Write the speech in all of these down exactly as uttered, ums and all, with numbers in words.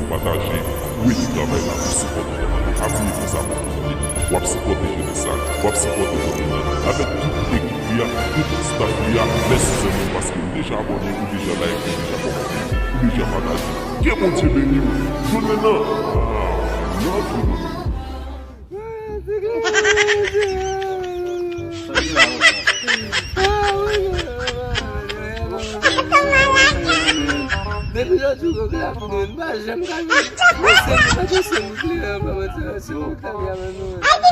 Pataje, rete travay la pou sipòte travay la. Pa bliye fè sa pou nou tande. W ap sipòte jenès la, w ap sipòte komin nan, avèk tout ekip li a, tout staff li a. Mèsi zanmi m, paske ou deja abòne, ou deja like, ou deja kòmante, ou deja pataje. Ke Bondye beni w. Jounen nan, ah, love you. Depi lòt jou, m pa janm ka jwenn. Mwen se mwen, mwen se mwen, mwen se mwen, mwen se mwen.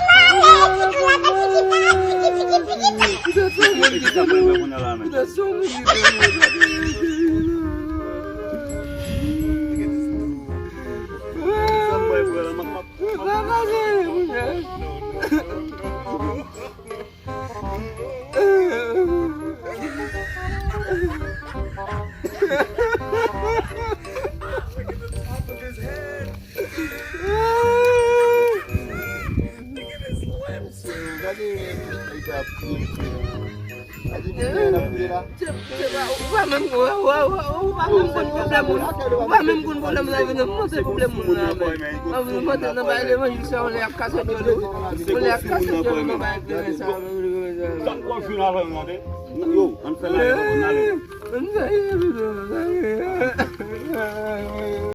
Ou pa menm, ou pa menm konn pwoblèm moun. Ou pa menm konn pwoblèm la, vin montre pwoblèm moun nan, men. Montre nan bay levanjil sa, ou lè ap kase dyòl ou. Ou lè ap kase dyòl ou nan bay kleren sa. Tank w ap vin avè m nan, de. Yo, ann fè la, ann ale.